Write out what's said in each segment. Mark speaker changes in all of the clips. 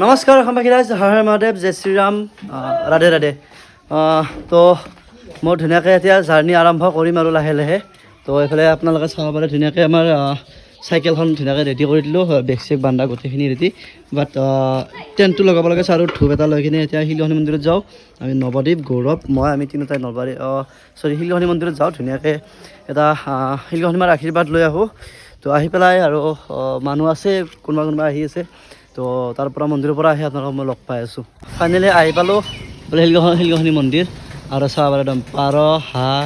Speaker 1: নমস্কাৰ অসমবাসী ৰাইজ, হৰ হৰ মহাদেৱ, জয় শ্ৰীৰাম, ৰাধে ৰাধে। তো মই ধুনীয়াকৈ এতিয়া জাৰ্ণি আৰম্ভ কৰিম আৰু লাহে লাহে। তো এইফালে আপোনালোকে চাব পাৰে, ধুনীয়াকৈ আমাৰ চাইকেলখন ধুনীয়াকৈ ৰেডি কৰি দিলোঁ, বেগ চেগ বান্ধা গোটেইখিনি ৰেডি। বাট টেণ্টটো লগাব লাগে আৰু ধূপ এটা লৈ কিনে এতিয়া শিলঘনী মন্দিৰত যাওঁ। আমি নৱদ্বীপ, গৌৰৱ, মই, আমি তিনিওটাই নলবাৰী, চৰি, শিলঘনী মন্দিৰত যাওঁ। ধুনীয়াকৈ এটা শিলঘনী মাৰ আশীৰ্বাদ লৈ আহোঁ। তো আহি পেলাই আৰু মানুহ আছে, কোনোবা কোনোবা আহি আছে। তো তাৰ পৰা মন্দিৰৰ পৰা আহি আপোনালোকক মই লগ পাই আছোঁ। ফাইনেলি আহি পালোঁ বোলে শিলঘনী মন্দিৰ। আৰু চাব পাৰে একদম পাৰ, হাঁহ,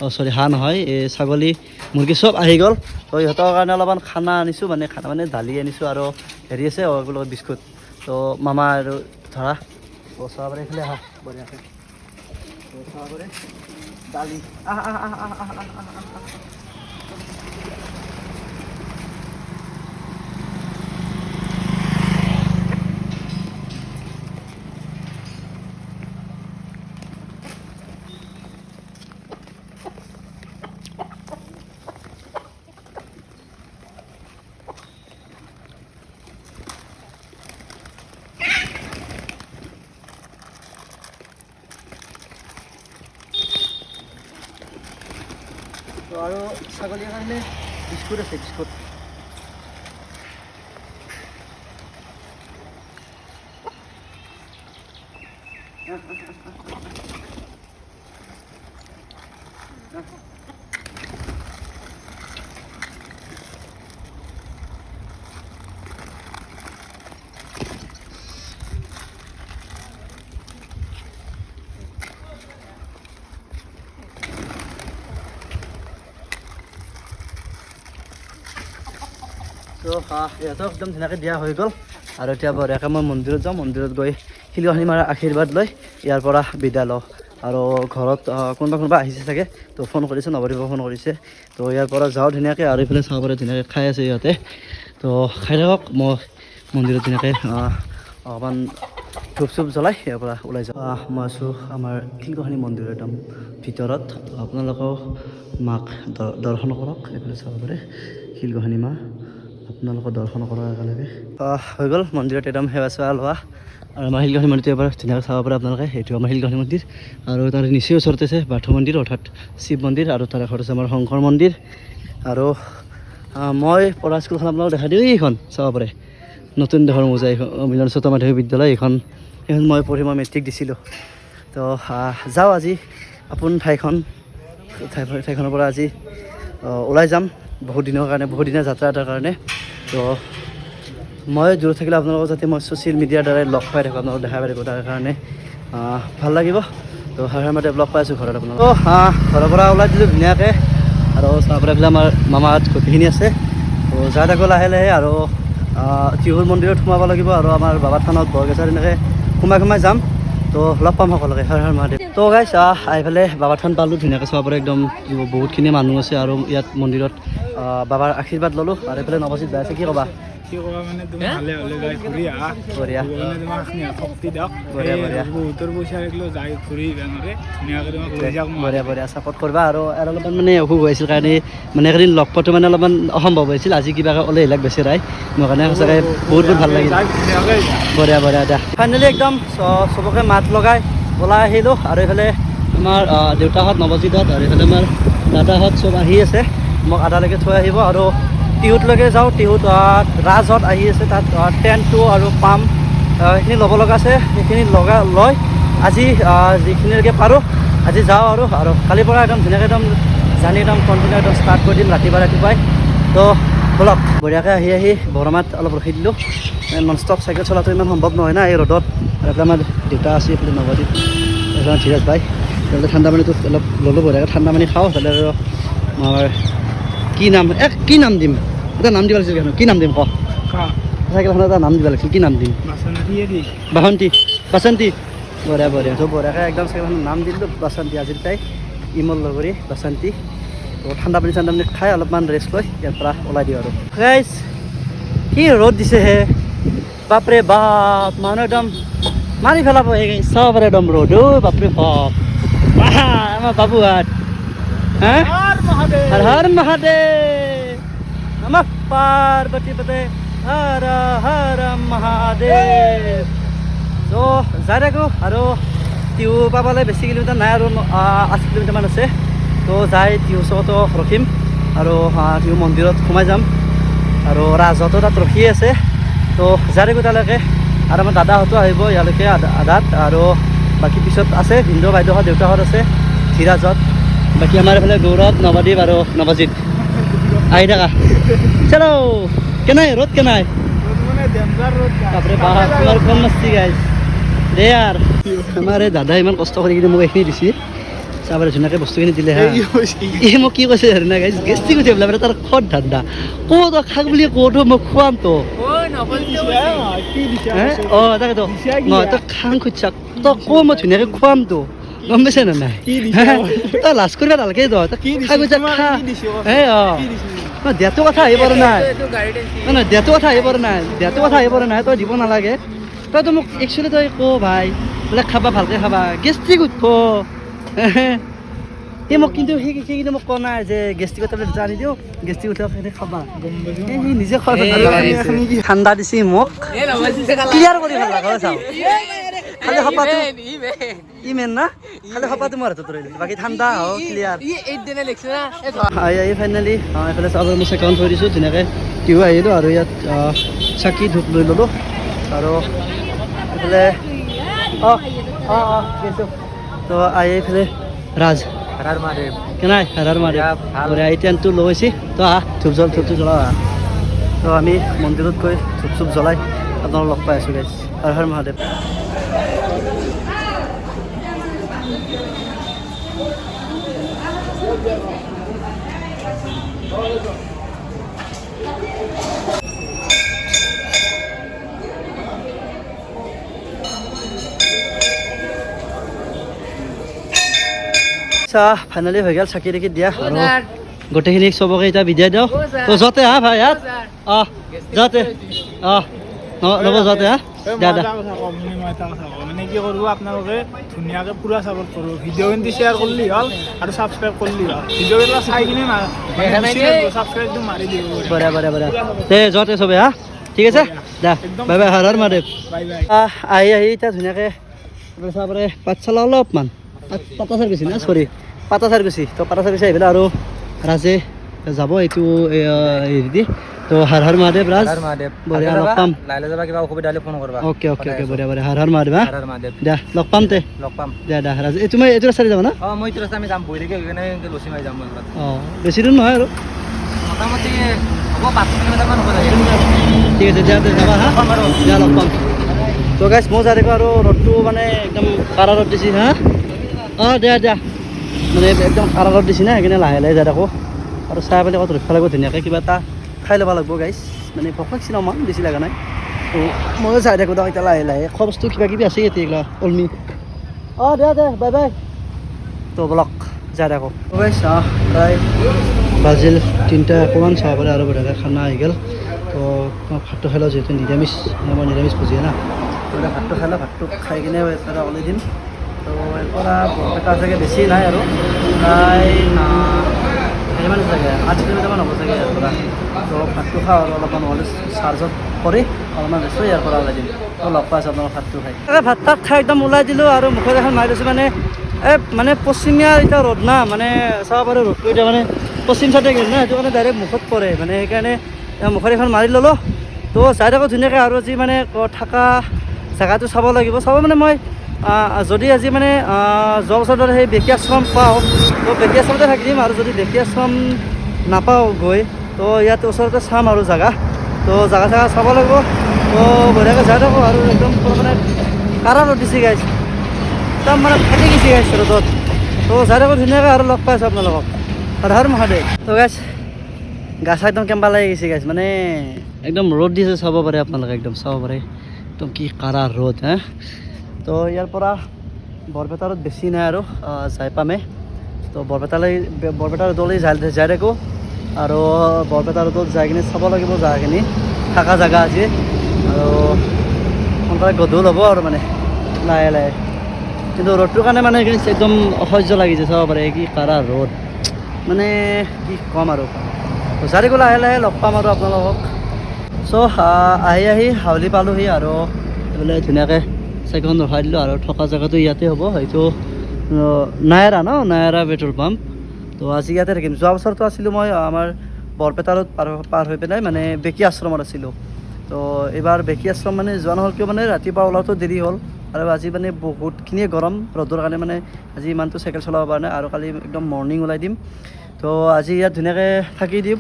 Speaker 1: অ' চৰি, হাঁহ নহয়, এই ছাগলী, মুৰ্গী চব আহি গ'ল। তো ইহঁতৰ কাৰণে অলপমান খানা আনিছোঁ, মানে খানা মানে দালি আনিছোঁ আৰু হেৰি আছে লগত বিস্কুট। তো মামা আৰু ধৰা, তো চাব পাৰে, এইফালে আহা বঢ়িয়াকৈ। তো চাব পাৰে দালি, আহ আহ আহ আহ আহ আহ আহ আহ। তো আৰু ছাগলীৰ কাৰণে বিস্কুট আছে, বিস্কুট। তো ইহঁতক একদম ধুনীয়াকৈ দিয়া হৈ গ'ল। আৰু এতিয়া বঢ়িয়াকৈ মই মন্দিৰত যাওঁ, মন্দিৰত গৈ শিলঘনী মাৰ আশীৰ্বাদ লৈ ইয়াৰ পৰা বিদায় লওঁ। আৰু ঘৰত কোনোবা কোনোবা আহিছে চাগে, তো ফোন কৰিছে, নৱদ্বীপে ফোন কৰিছে। তো ইয়াৰ পৰা যাওঁ ধুনীয়াকৈ। আৰু এইফালে চাব পাৰে, ধুনীয়াকৈ খাই আছে ইহঁতে। তো খাই থাকক, মই মন্দিৰত ধুনীয়াকৈ অকণমান ধূপ চুপ জ্বলাই ইয়াৰ পৰা ওলাই যাওঁ। মই আছোঁ আমাৰ শিলঘনী মন্দিৰৰ একদম ভিতৰত। আপোনালোকেও মাক দৰ্শন কৰক। এইফালে চাব পাৰে শিলঘনী মা, আপোনালোকৰ দৰ্শন কৰাৰ একেলগে হৈ গ'ল মন্দিৰত একদম সেৱা চেৱা লোৱা। আৰু আমাৰ শিলঘনী মন্দিৰটো এবাৰ ধুনীয়াকৈ চাব পাৰে আপোনালোকে। সেইটো আমাৰ শিলঘনী মন্দিৰ। আৰু তাৰ নিচেই ওচৰতে আছে বাথৌ মন্দিৰ, অৰ্থাৎ শিৱ মন্দিৰ। আৰু তাৰ কাষত আছে আমাৰ শংকৰ মন্দিৰ। আৰু মই পঢ়া স্কুলখন আপোনালোকক দেখাই দিওঁ। এইখন চাব পাৰে, নতুন দেশৰ মৌজা, এইখন মিলন উচ্চতৰ মাধ্যমিক বিদ্যালয়। এইখন মই পঢ়ি মই মেট্ৰিক দিছিলোঁ। তো যাওঁ আজি আপোন ঠাইখনৰ পৰা আজি ওলাই যাম বহুত দিনৰ কাৰণে, বহুত দিনীয়া যাত্ৰা এটাৰ কাৰণে। তো মই দূৰত থাকিলে আপোনালোকক যাতে মই ছ'চিয়েল মিডিয়াৰ দ্বাৰাই লগ পাই থাকোঁ, আপোনালোকক দেখা পাই থাকোঁ, তাৰ কাৰণে ভাল লাগিব। তো হৰ হৰ মহাদেৱ, লগ পাই আছোঁ ঘৰত আপোনালোক। তো ঘৰৰ পৰা ওলাই দিলোঁ ধুনীয়াকৈ। আৰু তাৰ পৰা এইফালে আমাৰ মামাহঁত গোটেইখিনি আছে। তো যাই থাকোঁ লাহে লাহে। আৰু টিহুৰ মন্দিৰত সোমাব লাগিব আৰু আমাৰ বাবা থানত, বৰগেচাৰ, এনেকৈ সোমাই সোমাই যাম। তো লগ পাম সকলোকে, হৰ হৰ মহাদেৱ। তো গাইছ, আহি পেলাই বাবা থান পালোঁ। ধুনীয়াকৈ চাব পাৰে, একদম বহুতখিনি মানুহ আছে। আৰু ইয়াত মন্দিৰত বাবাৰ আশীৰ্বাদ ল'লোঁ। আৰু এইফালে নৱজিত ভাই আছে, কি ক'বা?
Speaker 2: কি ক'বা মানে, তুমি ভালে ভালে যাই ঘূৰি আহা।
Speaker 1: বঢ়িয়া।
Speaker 2: ভগৱানে তোমাক শক্তি দিয়ক।
Speaker 1: বঢ়িয়া,
Speaker 2: এই
Speaker 1: বঢ়িয়া।
Speaker 2: বহুতৰ পইচা থাকিলেও যাই ঘূৰি বেমাৰে ধুনীয়াকৈ তোমাক লৈ যাওক।
Speaker 1: বঢ়িয়া বঢ়িয়া, ছাপৰ্ট কৰিবা। আৰু আৰু অলপমান মানে অসুখ হৈ আছিল কাৰণে মানে একদিন লগ পোৱাটো মানে অলপমান অসম্ভৱ হৈছিল। আজি কিবাকৈ ওলাই আহিলাক বেচেৰাই, মোৰ কাৰণে সঁচাকৈ বহুত বহুত ভাল লাগিল।
Speaker 2: যাই ধুনীয়াকৈ যা।
Speaker 1: বঢ়িয়া বঢ়িয়া দা। ফাইনেলি একদম চবকে মাত লগাই ওলাই আহিলোঁ। আৰু এইফালে আমাৰ দেউতাহঁত, নৱজিতহঁত আৰু এইফালে আমাৰ দাদাহঁত চব আহি আছে, মোক আধালৈকে থৈ আহিব। আৰু টিহুতলৈকে যাওঁ। টিহুত ৰাজহঁত আহি আছে, তাত টেণ্টটো আৰু পাম্প সেইখিনি ল'ব লগা আছে, সেইখিনি লগা লৈ আজি যিখিনিলৈকে পাৰোঁ আজি যাওঁ। আৰু আৰু কালিৰ পৰা একদম ধুনীয়াকৈ একদম জানি একদম কণ্টিনিউ একদম ষ্টাৰ্ট কৰি দিম ৰাতিপুৱা ৰাতিপুৱাই। তো ব'লক, বঢ়িয়াকৈ আহি আহি বৰমাত অলপ ৰখি দিলোঁ। নন ষ্টপ চাইকেল চলাটো ইমান সম্ভৱ নহয় না এই ৰ'দত। আৰু এইফালে আমাৰ দেউতা আছে, এইফালে নৱদ্বীপ, এইফালে ধীৰাজ ভাই। এইফালে ঠাণ্ডা পানীটো অলপ ল'লোঁ, বঢ়িয়াকৈ ঠাণ্ডা পানী খাওঁ। এইফালে আৰু আমাৰ কি নাম, এক কি নাম দিম, এটা নাম দিব লাগিছিল। কি নাম দিম ক? চাইকেলখনৰ এটা নাম দিব লাগিছিল, কি নাম দিম? বাসন্তী, বাসন্তী, বঢ়িয়া বঢ়িয়া। তো বঢ়িয়াকৈ একদম চাইকেলখনৰ নাম দিলোঁ বাসন্তী। আজিৰ তাই ইমল লগৰী বাসন্তী। তো ঠাণ্ডা পানী চাণ্ডা পানী খাই অলপমান ৰেষ্ট লৈ ইয়াৰ পৰা ওলাই দিওঁ। আৰু গাইজ, কি ৰ'দ দিছে হে, বাপৰে বাপ, মানুহ একদম মাৰি পেলাব হে। চাব পাৰে একদম ৰ'দ, অ' বাপৰে বাপ। আমাৰ বাবুহাত হা, হৰ হৰ মহাদেৱ, নমঃ পাৰ্বতী পতে। হৰ হৰ মহাদেৱ। ত' যাই থাকোঁ আৰু টিহু পাবলৈ বেছি কিলোমিটাৰ নাই আৰু 8 কিলোমিটাৰমান আছে। তো যাই টিহু চকতো ৰখিম আৰু টিহু মন্দিৰত সোমাই যাম আৰু ৰাজহঁতো তাত ৰখিয়ে আছে। তো যাই থাকোঁ তালৈকে। আৰু আমাৰ দাদাহঁতো আহিব ইয়ালৈকে আধাত, আৰু বাকী পিছত আছে ভিনদেউ বাইদেউহঁত দেউতাহঁত আছে ধীৰাজত। বাকী আমাৰ এইফালে গৌৰৱ, নৱদ্বীপ আৰু নৱজিত আহি থাকা। চলো কেনাই ৰ'দ কেনাই, বাপৰে বাপ তোমাৰ কম মাস্তি গাইজ দে। আৰু আমাৰ এই দাদাই ইমান কষ্ট কৰি কিনে মোক এইখিনি দিছে, চাব ধুনীয়াকৈ বস্তুখিনি দিলে। হা, ই মোক কি কৈছে জানা গাইজ, গেষ্টিক উঠি পেলাই মানে তাৰ খত ধান্দা কওঁ তই খাক বুলি কওঁতো মই খুৱাম তো। অঁ তাকেতো নহয়, তই খাং খুজিছা তই কওঁ মই ধুনীয়াকৈ খুৱাম তো, গম পাইছে নে নাই? তই লাজ কৰিব নালাগে, তই খাই গৈছা খা। এ অঁ দিয়াটো কথা আহি পৰা নাই, নহয় দিয়াটো কথা আহি পৰা নাই, দিয়াটো কথা আহি পৰা নাই, তই দিব নালাগে। তইতো মোক একচুৱেলি তই ক ভাই বোলে খাবা ভালকৈ খাবা, গেষ্ট্ৰিক উঠব। এই মোক কিন্তু সি কিন্তু মোক কোৱা নাই যে গেষ্ট্ৰিকৰ টেবলেট এটা আনি দিওঁ, গেষ্ট্ৰিক উঠিব খাবা। সি নিজে খোৱা ঠাণ্ডা দিছে মোক, ক্লিয়াৰ কৰি ভাল লাগে চাওঁ। খালি সপাটো ই মেইন না, খালি সপাটো মোৰ হাতত ৰৈল, বাকী ঠাণ্ডা হওক ক্লিয়াৰ। আহি ফাইনেলি এইফালে চাব মই চেকাউণ্ট থৈ দিছোঁ ধুনীয়াকৈ। টিহু আহিলোঁ আৰু ইয়াত চাকি ধূপ লৈ ল'লোঁ আৰু এইফালে অঁ অঁ অঁ গৈছোঁ। তো আহি এইফালে ৰাজ কেনাই হৰ মহাদেৱ বঢ়িয়া। এই টেণ্টটো লৈ গৈছে। তো আহ ধূপ জল ধূপটো জ্বলাওঁ আহ। তো আমি মন্দিৰত গৈ ধূপ চুপ জ্বলাই আপোনালোক লগ পাই আছোঁ গাইজ। হৰ হৰ মহাদেৱ। চাহ ফাইনেলি হৈ গ'ল চাকি দেখি দিয়া আৰু গোটেইখিনিক চবকে এতিয়া বিদায় দিওঁ। তো যাতে হা ভাই ইয়াত অঁ যাতে অঁ নব যাতে হা দাদা
Speaker 2: মানে কি কৰিব আপোনালোকে ধুনীয়াকৈ পুৰা ছাপোৰ্ট কৰিব, ভিডিঅ'খিনি শ্বেয়াৰ কৰিলে হ'ল আৰু ছাবস্ক্ৰাইব কৰিলে হ'ল। ভিডিঅ'বিলাক চাই কিনে ছাবস্ক্ৰাইবটো মাৰি দিব।
Speaker 1: বঢ়িয়া বঢ়িয়া বঢ়িয়া। দে যাতে চবে হা, ঠিক আছে দা, bye bye, Har Har Mahadev.
Speaker 2: Bye bye.
Speaker 1: আহি আহি এতিয়া ধুনীয়াকৈ চাব পাৰে পাঠশালা অলপমান পাতাচাৰ গৈছি না, চৰি পাতাচাৰ গৈছি। তো পাতাচাৰ গৈছি আহি পেলাই আৰু ৰাজে যাব এইটো হেৰি দি। তো হৰ হৰ মহাদেৱ ৰাজ, বঢ়িয়া লগ পাম। অ'কে অ'কে অ'কে বঢ়িয়া বঢ়িয়া, হৰ হৰ মহাদেৱ। হা দিয়া লগ পাম তে,
Speaker 3: লগ পাম
Speaker 1: দিয়া দা ৰাজ। এইটো মই এইটো ৰাস্তাৰে যাব না?
Speaker 3: অঁ মই এইটো ৰাস্তা আমি যাম, বৈৰাগী হৈ কিনে লচিমাই যাম।
Speaker 1: অঁ বেছি দূৰ নহয় আৰু
Speaker 3: মোটামুটি হ'ব 5 কিলোমিটাৰমান হ'ব চাগে।
Speaker 1: ঠিক আছে দিয়া যাবা হা, দিয়া লগ পাম। তো গাইজ মই যাই থাকোঁ আৰু ৰ'দটো মানে একদম কাৰা ৰ'দ দিছে। হা অঁ দিয়া দিয়া, মানে একদম কাৰা ৰ'দ দিছে না, সেইকাৰণে লাহে লাহে যাই থাকোঁ আৰু চাই পেলাই ক'ত ৰখিব লাগিব ধুনীয়াকৈ কিবা এটা খাই ল'ব লাগিব গাইজ। মানে ভোক লাগিছে অকণমান, বেছি লগা নাই। তো ময়ো চাই থাকোঁ এতিয়া লাহে লাহে, খোৱা বস্তু কিবা কিবি আছে এতিয়া এইগিলা অলমি। অঁ দিয়া দে বাই বাই। তো বলক যাই থাকোঁ গাইজ। প্ৰায় বাজিল 3টা অকণমান, চাব পাৰে আৰু বঢ়িয়াকৈ খানা আহি গ'ল। তো ভাতটো খাই লওঁ, যিহেতু নিৰামিষ, আমাৰ নিৰামিষ ভুজিয়া না। তো ভাতটো খাই লওঁ, ভাতটো খাই কিনে এটা ওলাই দিম। তো ইয়াৰ পৰা বৰপেটা চাগে বেছি নাই আৰু প্ৰায় হেৰিমান চাগে 8 কিলোমিটাৰমান হ'ব চাগে ইয়াৰ পৰা। তো ভাতটো খাওঁ আৰু অলপমান নহ'লে চাৰ্জত কৰি অলপমান ৰেষ্ট লৈ ইয়াৰ পৰা ওলাই দিম। তো লগ পাইছোঁ আপোনালোক ভাতটো খাই। ভাত তাত খাই একদম ওলাই দিলোঁ আৰু মুখত এখন মাৰি দিছোঁ। মানে এই মানে পশ্চিমীয়া এতিয়া ৰ'দ না, মানে চাব পাৰোঁ ৰ'দটো এতিয়া মানে পশ্চিম চাইডে গ'ল না, সেইটো কাৰণে ডাইৰেক্ট মুখত পৰে, মানে সেইকাৰণে মুখত এখন মাৰি ল'লোঁ। তো যাই থাকোঁ ধুনীয়াকৈ আৰু আজি মানে থকা জেগাটো চাব লাগিব। চাব মানে মই যদি আজি মানে যোৱা বছৰ দৰে সেই বেকী আশ্ৰম পাওঁ তো বেকী আশ্ৰমতে থাকি দিম, আৰু যদি বেকী আশ্ৰম নাপাওঁ গৈ তো ইয়াত ওচৰতে চাম আৰু জেগা। তো জেগা চেগা চাব লাগিব। তো বঢ়িয়াকৈ যাই থাকোঁ আৰু একদম মানে কাৰা ৰ'দ দিছে গাইজ, একদম মানে ফাটি গৈছে গাইজ ৰ'দত। তো যাই থাকোঁ ধুনীয়াকৈ আৰু লগ পাইছোঁ আপোনালোকক। হৰ হৰ মহাদেৱ। তো গাইজ গা চা একদম কেম্বা লাগি গৈছে গাইজ, মানে একদম ৰ'দ দিছে, চাব পাৰে আপোনালোকে, একদম চাব পাৰে একদম কি কাৰা ৰ'দ। হা তো ইয়াৰ পৰা বৰপেটাৰত বেছি নাই আৰু যাই পামেই। তো বৰপেটালৈ বৰপেটা ৰোডলৈ যাই থাকোঁ আৰু বৰপেটা ৰোডত যাই কিনে চাব লাগিব জেগাখিনি, থকা জেগা আজি। আৰু সোনকালে গধূল হ'ব আৰু মানে লাহে লাহে, কিন্তু ৰ'দটোৰ কাৰণে মানে একদম অসহ্য লাগিছে, চাব পাৰে কি কাৰা ৰ'দ, মানে কি ক'ম আৰু। যাই থাকোঁ লাহে লাহে, লগ পাম আৰু আপোনালোকক। চ' আহি আহি হাউলি পালোহি আৰু এইফালে ধুনীয়াকৈ চাইকেলখন ৰখাই দিলোঁ আৰু থকা জেগাটো ইয়াতে হ'ব, সেইটো নায়ৰা ন, নায়ৰা পেট্ৰল পাম্প। তো আজি ইয়াতে থাকিম। যোৱা বছৰটো আছিলোঁ মই আমাৰ বৰপেটা ৰোড পাৰ পাৰ হৈ পেলাই মানে বেকী আশ্ৰমত আছিলোঁ। তো এইবাৰ বেকী আশ্ৰম মানে যোৱা নহ'ল, কিয় মানে ৰাতিপুৱা ওলাওঁতেও দেৰি হ'ল আৰু আজি মানে বহুতখিনিয়ে গৰম ৰ'দৰ কাৰণে মানে আজি ইমানটো চাইকেল চলাব পৰা নাই আৰু কালি একদম মৰ্ণিং ওলাই দিম। তো আজি ইয়াত ধুনীয়াকৈ থাকি দিম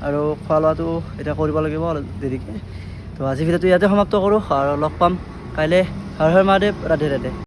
Speaker 1: আৰু খোৱা লোৱাটো এতিয়া কৰিব লাগিব অলপ দেৰিকৈ। তো আজি ভিডিঅ'টো ইয়াতে সমাপ্ত কৰোঁ আৰু লগ পাম কাইলৈ। হৰ হৰ মহাদেৱ, ৰাধে ৰাধে।